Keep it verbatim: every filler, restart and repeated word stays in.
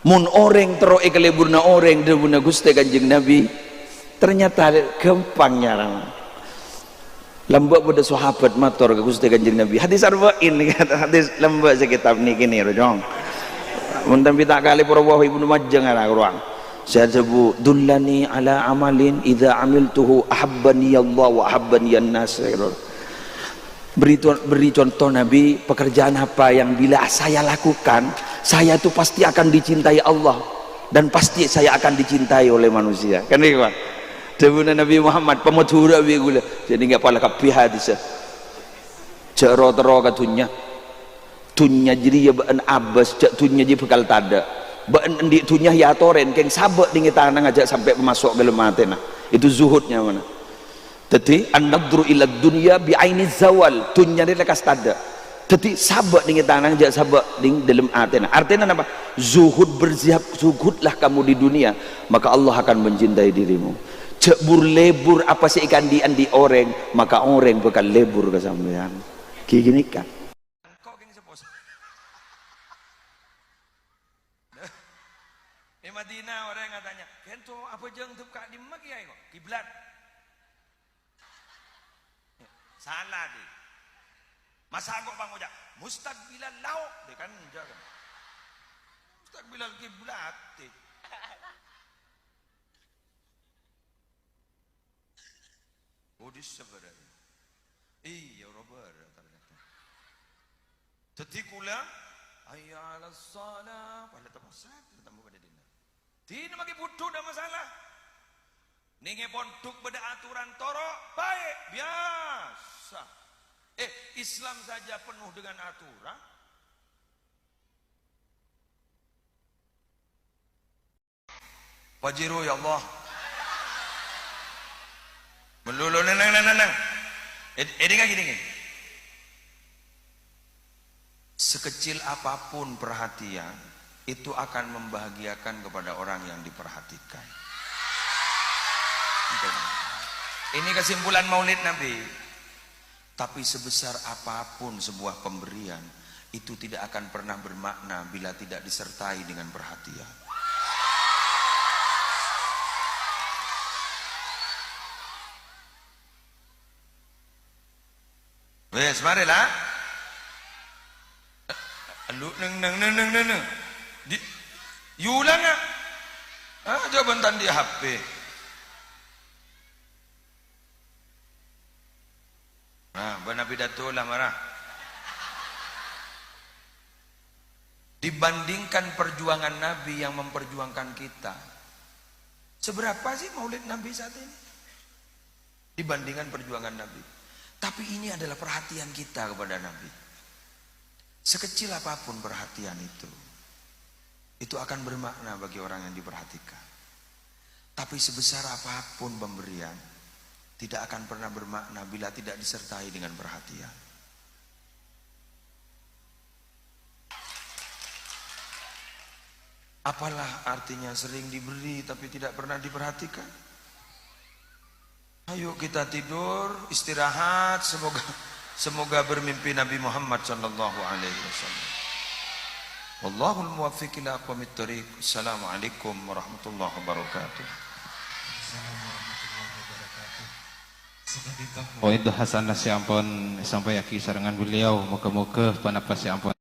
Mon orèng terro èkalebbhurrâ orèng, dhâbuna Ghustè Kanjeng Nabi, ternyata ghâmpang nyarana. Lambâ' bâdâ sahabat mator ka Ghustè Kanjeng Nabi, "Hadis arba'in, hadis lambâ' sè kètab nèkè nèro, Cong." Mon tambi ta' kalè para wah Ibnu Majah ngara rowa. Sè adhâbu, "Dullani ala amalin idza amiltuhu ahabbani Allah wa ahabbani an-nas." Beri, beri contoh Nabi, pekerjaan apa yang bila saya lakukan, saya itu pasti akan dicintai Allah dan pasti saya akan dicintai oleh manusia. Kan nèko, Pak? Dhâbuna Nabi Muhammad, "Pamadhurâ bi' ghulâ." Jadi enggak pala kabbhi hadis. Jhâ' ro-terro ka dhunnya. Dhunnya jârèya bâ'na abâs, jhâ' dhunnya jârèya bhâkal tadâ'. Bâ'na andi' dhunnya ya atorè, kèng sabâ' nèng è tanangnga jhâ' sampè' maso' ka dâlem atèna. Itu zuhud nyamana. Dhâddhi, an-nadhru ila dunya bi aini zawal. Dhunnya rè lekkas tadâ'. Dhâddhi, sabâ' nèng è tanangnga jhâ' sabâ' nèng dâlem atèna. Artèna napa? Zuhud berzihad, zuhudlah kamu di dunia, maka Allah akan mencintai dirimu. Jhâ' bur-lebbhur apa sè èkaandi'-andi' orèng, maka orèng bhâkal lebbhur ka sampèyan. Ghi ghânèka. Engko' kèng sepo. È Madinah orèng atanya, "Kento abhâjâng dâ' ka'dimma, Kèyaè, ko'?" "Kiblat." Sala, dhi. Masa' engko' pangoca', "Mustaqbilal laok," dhi kan, enjâ' kan. "Mustaqbilal kiblat," dhi. Oh, di seberang. Iyâ, ora bârâ' ternyata. Dhâddhi kaulâ, "Hayya 'alas shalah," padâ temmo sèt, temmo padâ dinna'. Dinna' maghi budhu, ta' masalah. Nèng è pondhuk bâdâ aturan toro', baik, biasa. Eh, Islam saja penuh dengan aturan. Pajero, ya Allah. Melulu nenang, nenang, nenang. Ed-, edingaghi, dingin. Sekecil apapun perhatian, itu akan membahagiakan kepada orang yang diperhatikan. Ini kesimpulan Maulid Nabi. Tapi sebesar apapun sebuah pemberian, itu tidak akan pernah bermakna bila tidak disertai dengan perhatian. Wes, mari lah. Lu neng, neng, neng, neng, neng, neng. Di, yulang, ah. Ah, jawaban tadi H P. Nah, bâ'na pidato lah mara. Dibandingkan perjuangan Nabi yang memperjuangkan kita, seberapa sih Maulid Nabi saat ini? Dibandingkan perjuangan Nabi. Tapi ini adalah perhatian kita kepada Nabi. Sekecil apapun perhatian itu, itu akan bermakna bagi orang yang diperhatikan. Tapi sebesar apapun pemberian, tidak akan pernah bermakna bila tidak disertai dengan perhatian. Apalah artinya sering diberi tapi tidak pernah diperhatikan? Ayo kita tidur, istirahat, semoga, semoga bermimpi Nabi Muhammad sallallahu alaihi wasallam. Wallahul muwaffiq ila aqwamit thoriq. Assalamualaikum warahmatullahi wabarakatuh. Oh, itu hasanah sè ampon èsampayaghi sarengngan beliau. Moga-moga ponapa sè ampon